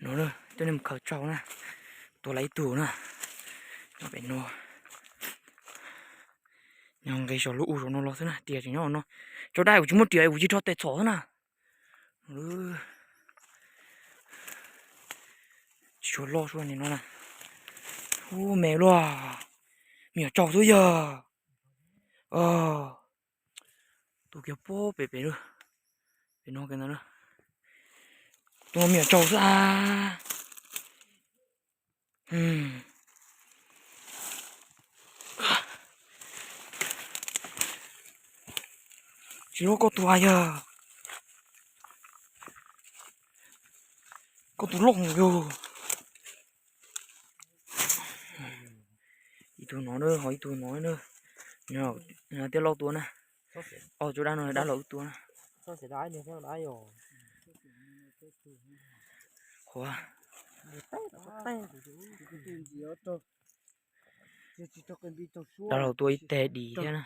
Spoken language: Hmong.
No, coj nej mus khaws tsau na. Tua lawm ib tug na. Nyob pem no. Nyob nqis saum lub u saum no los xwb na, tias tseem nyob no. Tsau dab kuv tsis muaj riam kuv tsis rho tes txhom xwb na. Tsis tshua loj sua ni no na. Ub, me luaj. Me nyuam tsaug xwb yog. Tus kiag pob pem pem lawm. Pem no kiag ntawd na. Tus no me nyuam tsaug xwb a. Tsis loj koj tus a yog. Koj tus loj yog. Ib tug no na, ho ib tug no na. Nws tias laus tua na. Ob tug dab no dab laus wb tua na. Qhuav. Dab laus tua ib teg dim thiab na.